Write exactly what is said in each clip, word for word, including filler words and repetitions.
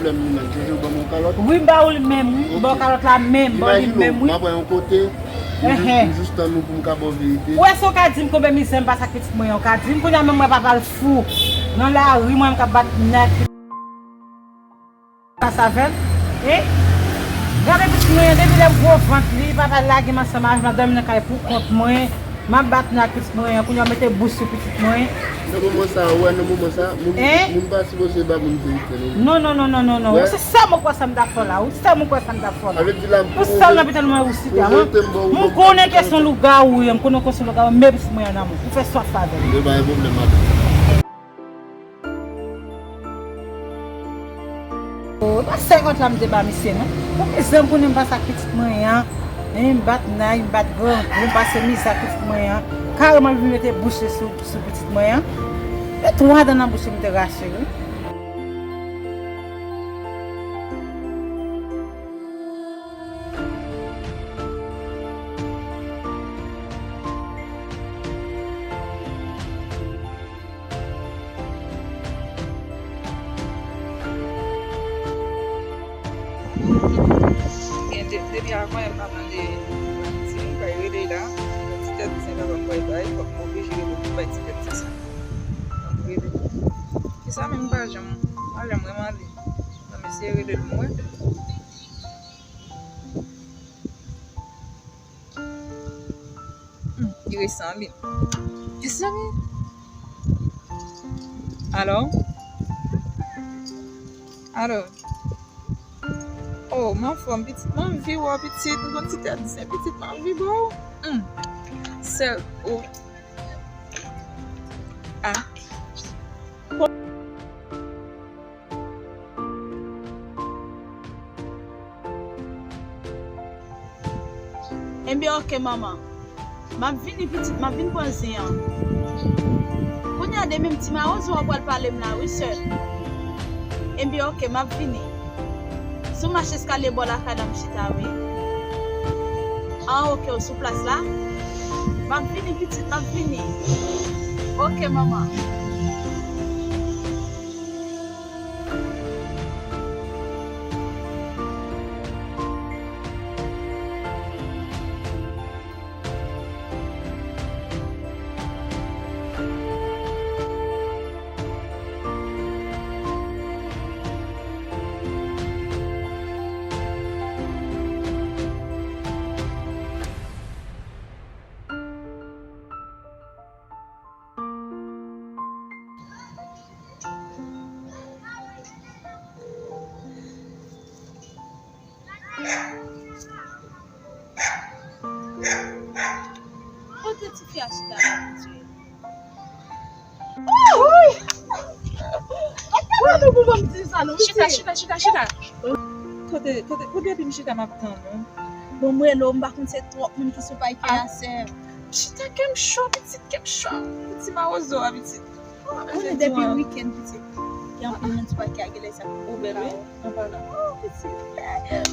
Menm li menm, se ou ban m yon kalòt. Wi, m ba ou li menm, wi. M ba w kalòt la menm, m ba w li menm, wi. Imajine w, m ap yon kote, m jis, m jis tann ou pou m ka ba w verite. Ou wè si w ka di m konbyen mizè m pase ak pitit mwen an, ou ka di m. Kounye a menm mwen papa l fou. Nan lari, mwen m k ap bat nèg. Pase avè l. E? Gade pitit mwen an, depi lè gwo vant li, papa l lage m ansanm avè l, m ap dòmi nan kay pou kont mwen. M ap bat nan ak pitit mwen an, kounye a mete bouch sou pitit mwen. Nan moman sa, ou wè, nan moman sa, moun, moun pa sipoze ba moun verite, non. Non, non, non, non, non, non. Ou se sèl mwen kwè sa m t ap fè w la, ou se sèl mwen kwè sa m t ap fè w la. Ou sèl nan pitit mwen ou site a, mwen. M konnen kesyon lougawou, wi, m konnen kesyon lougawou, men pitit mwen an nan men w. Ou fè sa w ap fè avè l. Yo pa gen pwoblèm, madanm. Oh, e pa senkant la m te ba misye, non. Pou mizè m konnen m pase ak pitit mwen an. E m bat nay, m bat grangou, m pase mizè ak pitit mwen an. Kareman l vin mete bouch li sou, sou pitit mwen an. E twa dan nan bouch li m te rache, wi. Gen de, depi avan, m pa tande Valentine, m pa rele la. Ti tèt di se papa m bay bay, fòk m oblije rele pou bay ti tèt di sa. Donk, rele. Kisa menm m pa janm, pa janm renmen li. Nan mesye rele l mwen. Hmm, li resan li. Kisa li? Alo? Alo? Oh, m anfòm, pitit, m anvi wè w, pitit, m konn ti tèt di se pitit, m anvi ba w. Hmm. Sèl ou. Ah. Enben, oke, manman. M ap vini, pitit, m ap vin pran zen an. Kounye a, demen m ti mawozo a pral pale m la, wi, sè. Enben, oke, m ap vini. Sou mach eskalye bò lakay la, m chita, wi. Ah, oke, ou sou plas la? M ap vini, pitit, m ap vini. Oke, manman. Kote tifi a chita la, Bondye? Woy! Ou pa pou ban m di sa non, chita, chita, chita, chita. Kote, kote, kote epi m chita m ap tann ou. Bon, m rele w, m pa konn se twòp moun ki sou pay kè a, sè. Chita, kè m cho, pitit, kè m cho. Ti mawozo a, pitit. Ou konnen depi wikenn, pitit. Gen anpil moun sou pay kè a, genlè sa. Ou bèl, wi. Anpil. Oh, pitit.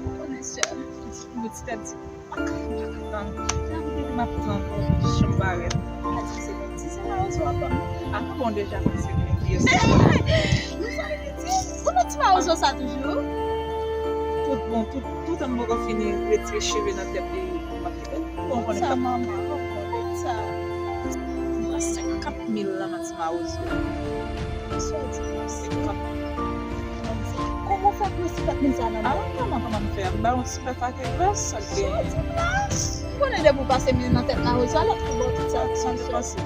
Ou konnen, sè. Pitit, pitit, pitit. Tann. Tann, depi m ap tann ou, janm parèt. Pa di se menti, se mawozo w ap ban m. A, nou bon deja, kòm se mwen ki ye. Nou sa li di, ou met ti mawozo sa toujou? Tout bon, tout, toutan m poko fini retire cheve nan tèt li, m ap kite l. Bon, konnen sa, manman, konprann sa. Senkant mil lan, ti mawozo. Sa w di konsa? Senkant mil. Kòman w fè pran senkant mil sa nan men? A, kòman, kòman m fè? M ba yon ti bèf ak gras, sa l genyen. Sa w di la? M konnen depi w pase men nan tèt mawozo a, l ap tou ba w tout sa. Sa te pase.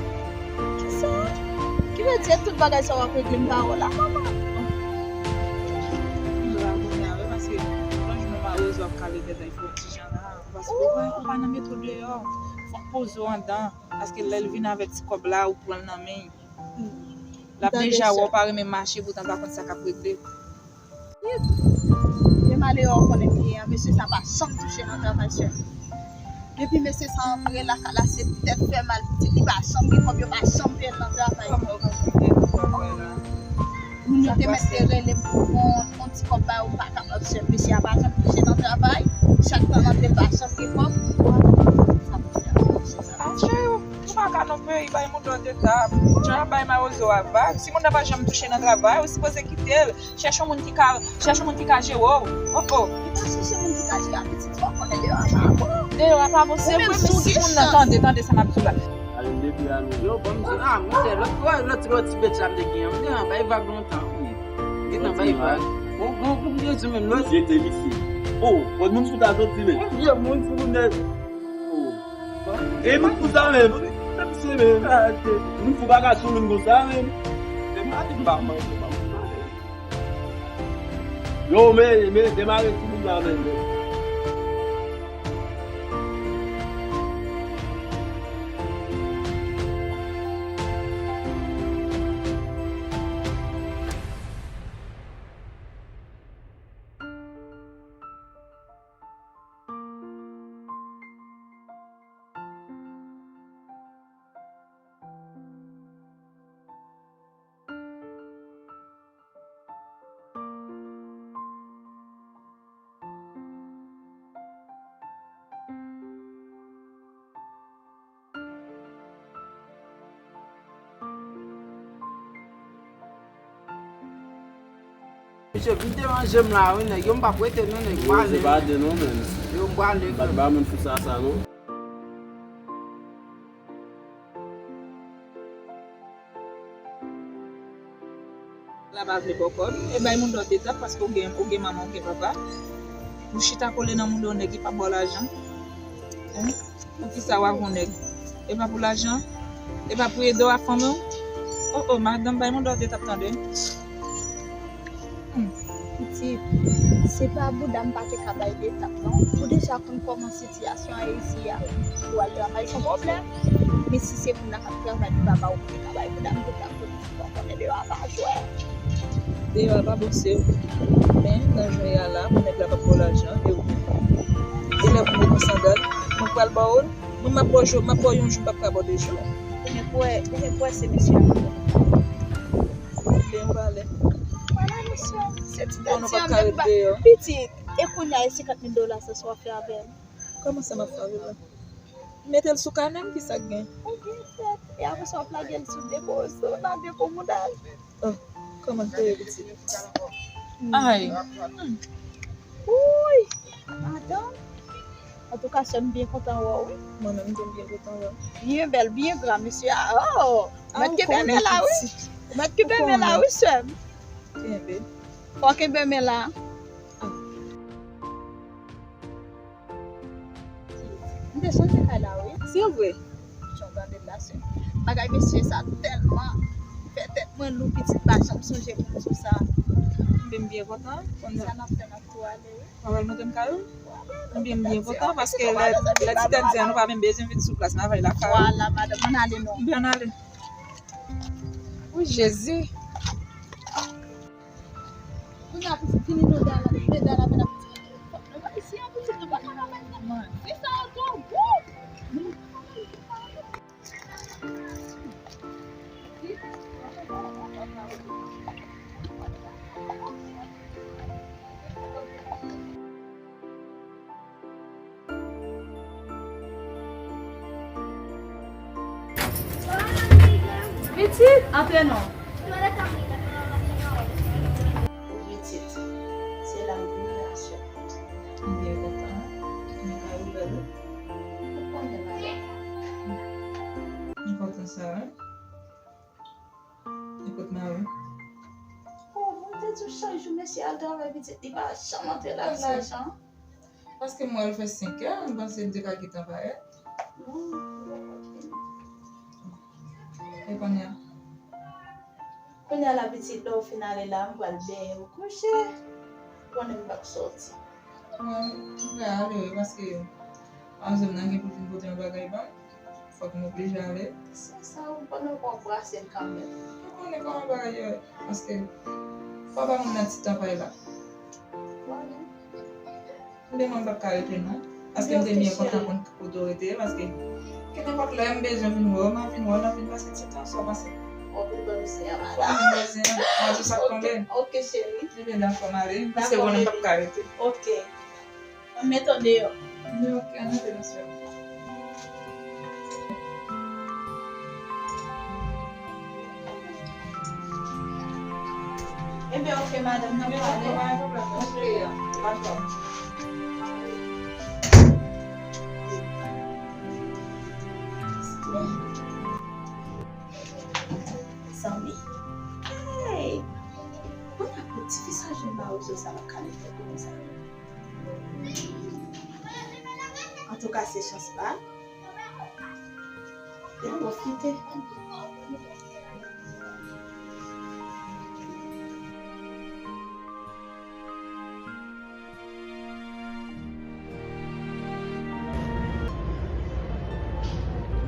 Kisa? Ki vle di tout bagay sa w ap regle m pa wè w la, manman? M la kounye a, wi, paske yon jou mawozo ap kale tèt li, fè yon ti jan la. Paske ou wè, ou pa nan metro deyò. Fòk poze w anndan. Paske lè l vin avèk ti kòb la, ou pran l nan men l. L ap deja wè w pa renmen mache, poutan l pa konn sa k ap regle. Men malere w konnen m ye a, mesye sa pa janm touche nan travay, sè. Depi mesye sa antre lakay la, se tèt fè mal pitit, li pa janm gen kòb, yo pa janm peye l nan travay. Kòman yo pa janm peye l nan travay la? Moun yo te mèt te rele m pou yon, yon ti kòb ba yo, m pa kapab, sè. Mesye a pa janm touche nan travay. Chak tan l antre, l pa janm gen kòb. Sa pou fè, mesye sa. Adje, ou pa ka nan peyi Bay moun dòt etap. Jan w ap bay mawozo a vag. Si moun nan pa janm touche nan travay, ou sipoze kite l. Chèche yon moun ki ka, chèche yon moun ki ka jere w. Oh, oh. Li pa chèche moun ki ka jere a, pitit, fò w konnen deyò a pa bon. Deyò a pa bon, se vre, men si moun nan tande, tande sa m ap di w la. Alon depi alon. Yo, bon, m di, ah, mwen fè lòt, lòt, lòt, lòt ti bèt sa m te gen an. M di, ah, bay vag lontan, wi. Gentan bay vag. Bon, bon, pou m te di menm lòt. Jete misye. Oh, bon, moun sou ta soti, men. Vye moun sou nèt. Oh. E moun pou sa menm. Misye menm. Moun pou bagay sou moun konsa menm. Se mwen ki pa manje, pa manje. Yo, men, men, demare ti moun la menm. Mesye, vin deranje m la, wi, nèg. Yo, m p ap rete, non, nèg. Yo, se pa de, non, men. Yo, m prale. M pa t ba moun sou sa, sa, non. La pa vle ba w kòb. E bay moun dòt etap paske ou gen, ou gen manman, ou gen papa. Ou chita kole nan mouda yon nèg ki pa ba w lajan. Hein? Poukisa w ap yon nèg? E pa pou lajan? E pa pou ede w ak fanmi w? Oh, oh, madanm, bay moun dòt etap tande. Hmm. Pitit, se pa bouda m pa te ka bay etap, non. Ou deja konn kòman sitiyasyon an isi a. Pou al travay se yon pwoblèm. Men si se moun nan k ap travay li pa ba w, ou te ka bay bouda m, bouda m pou li di bon, konnen deyò a pa jwè. Deyò a pa bon, se vre. Men nan jan y a la, pou nèg la p ap ba w lajan, e ou menm? E lè pou mete yon sandal, mwen pral ba w l, mwen m ap ba w jou, m ap ba w yon jou, m p ap ka ba w de jou. Ou gen kwè, ou gen kwè se mesye a ki fè. Oubyen yon valè. Vwala, mesye, se ti tèt ti an menm pa. Pitit, e kounye a, e senkant mil dola sa, sa w ap fè avè l? Kòman sa m ap fè avè l la? Mete l sou kanè m, ki sa k gen? Ou byen fèt. E apre sa, w ap lage l sou depo, sou nan depo mouda l. Oh, kòman l te ye, pitit? Ay. Hmm. Wouy! Madanm. Antouka, sè m byen kontan wè w, wi. Mwen menm tou, m byen kontan wè w. Byen bèl, byen gra, mesye a. Oh! Ou mèt kenbe men la, wi. Ou mèt kenbe men la, wi, sè m. Kenbe. Fò w kenbe men la. Ah. M te sonje kay la, wi. Se vre? Jan w gade l la, sè m. Bagay mesye sa tèlman fè tèt mwen lou, pitit, pa janm sonje pou m di w sa. Ebyen, m byen kontan. Sa n ap fè, n ap tou ale, wi. W ap al montre m kay ou? Ebyen, m byen kontan, paske lè, lè ti tèt di a, nou pa menm bezwen vin sou plas, n a fè l lakay ou. Vwala, madanm, ann ale non. Ebyen, ann ale. Wi, Jezi. Kounye a pitit vini nou dala, nou dala men ap di fòk nou bay isi an pitit nou pa ka bay nan. Fi sa yo twò gou. Pitit, antre non. Pitit, se la m vini la, sè. M byen kontan. Mwen ka ouvè l. Ou konnen bagay. M kontan sa, wi. Li pot mari. Oh, mwen te di w chak jou mesye al travay, pitit, li pa janm antre la ak lajan. Paske m wè l fè senk è, m panse l te ka gentan parèt. Non, li pa parèt. E kounye a? Kounye a la, pitit, lè w fin ale la, m pral benyen m kouche. Konnen m p ap sòti. Mwen, m prè ale wi, paske manzè m nan gen pou vin pote yon bagay ban m. Fòk m oblije ale. Sa, sa, ou konnen w pa brase l kanmenm. Ou konnen kòman bagay yo ye, paske fò ba moun nan ti tan pa l la. Konnen. Men mwen p ap ka rete non. Paske m te byen kontan konn kote w rete, paske kenenpòt lè m bezwen vin wè w, m a vin wè w, n a vin pase ti tan ansanm, paske. Fò vin wè m se a, madanm. Fò vin wè m se a, mwen di sa k tonbe. Ok, cheri. Ebyen, dakò, m ale. Paske ou konnen m p ap ka rete. Ok. Mwen met w deyò. Men ok, ann ale, ma sè. Ebyen, oke, madanm, n ap pale. Oke, dakò. Zanmi. Hey! Mwen ap di fi sa jwenn mawozo sa nan kale fè konsa. Antouka, se chans pa m. Mwen pwofite.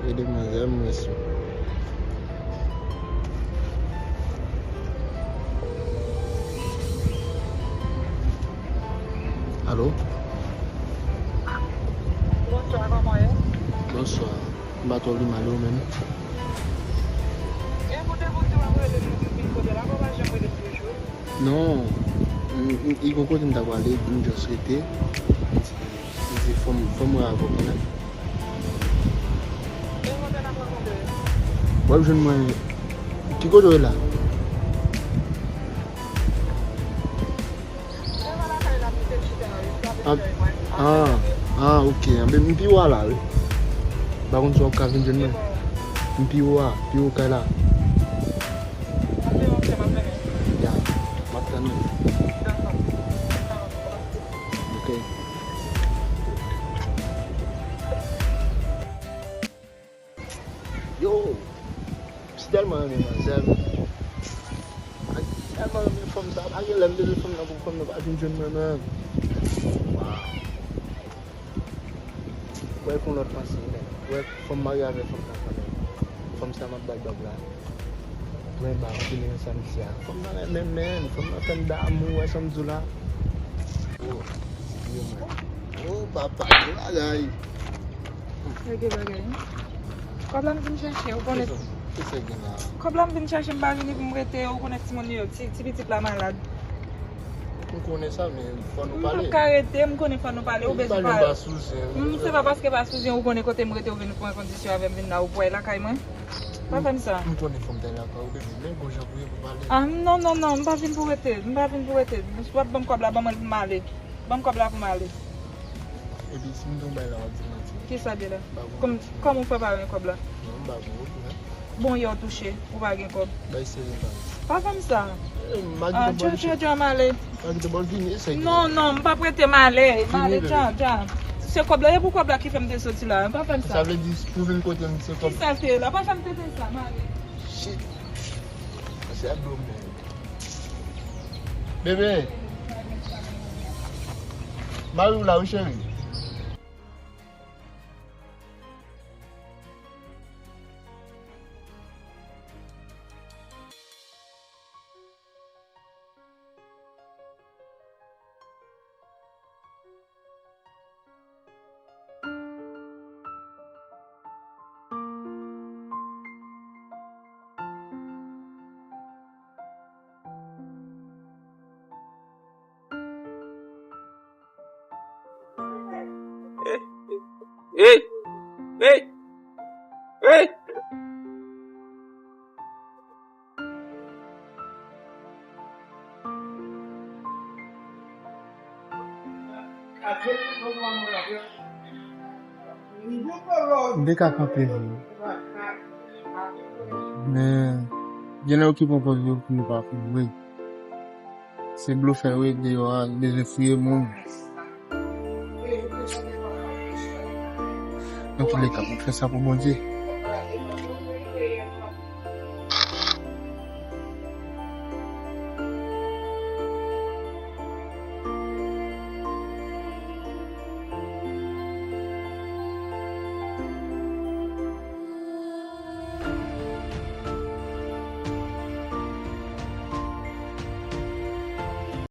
E demwazèl mwen sou. Alo? Bonswa, kòman w ye? Bonswa. M pa twò vle mal ou menm. E pou de moun di w ap rele m, m vin kote la, kòman w pa janm rele m toujou? Non, m, m, li gon kote m ta prale, m just rete. M di, m di fò m, fò m wè avè w kanmenm. E kote n ap rankontre? W ap jwenn mwen. Ki kote w ye la? Lè w lakay la, m te chita la, wi, m t ap espere mwen. Ah, ah, ok. Anben, m pi wo a la, wi. M pa konn si w ap ka vin jwenn mwen. M pi wo a, pi wo kay la. Anben, ok, m ap vini. Ya, m ap tann ou. Dakò. Ok. Yo, m si tèlman renmen manzè, m tèlman renmen fanm sa, pa gen lè m bezwen fanm nan pou fanm nan pa vin jwenn mwen menm. Waw. Wè, fè yon lòt panse, men. Wè, fò m marye avèk fanm nan kanmenm. Fanm sa m ap bay bag la. Mwen ba anpil nan sa misye a. Fanm nan renmen m, men. Fanm nan fè m damou, wè sa m di w la. Oh, yo mwen. Oh, papa, gen bagay. Yo gen bagay. Kòb la m vin chache, ou konnen. Kisa, kisa gen la? Kòb la m vin chache, m pa vini pou m rete, ou konnen timoun yo, ti, ti pitit la malad. M konnen sa, men fò nou pale. M p ap ka rete, m konnen fò nou pale, ou bezwen pale. M pa sou zen. M, se pa paske pa sou zen, ou konnen kote m rete, ou vin pran kondisyon avè m, vin la, ou pway lakay mwen. Pa fè m sa. M konnen fò m t al lakay ou, baby, men gon jan pou ye pou pale. Ah, non, non, non, m pa vin pou rete, m pa vin pou rete. Si w ap ban m kòb la, ban mwen l pou m ale. Ban m kòb la pou m ale. Epi si m di w bay la, w ap di manti. Kisa gen la? M pa gon manti. Kòman w fè pa gen kòb la? Non, m pa gon kòb la. Bon, yè w touche, ou pa gen kòb. Bay serye, pa. Pa fè m sa. Eh, m pa gen kòb. Ah, djan, djan, djan, m ale. M pa gen kòb, vini, eseye. Non, non, m p ap rete, m ale. M ale, djan, djan. Se kòb la, e pou kòb la ki fè m te soti la. Pa fè m sa. Sa vle di, pou vin kote m, se kòb. Kisa l te ye la? Pa fè m tenten sa, m ale. Shit. Se ap dlo m. Bebe. Mari w la wi, cheri. Hey! Hey! Hey! M te ka kanpe vre. Men, gen lè yo ki pran pòz yo pou nou pa kouvri. Se blofè yo ye deyò a, yo bezwen fouye moun. Antouleka, m ap fè sa pou Bondye.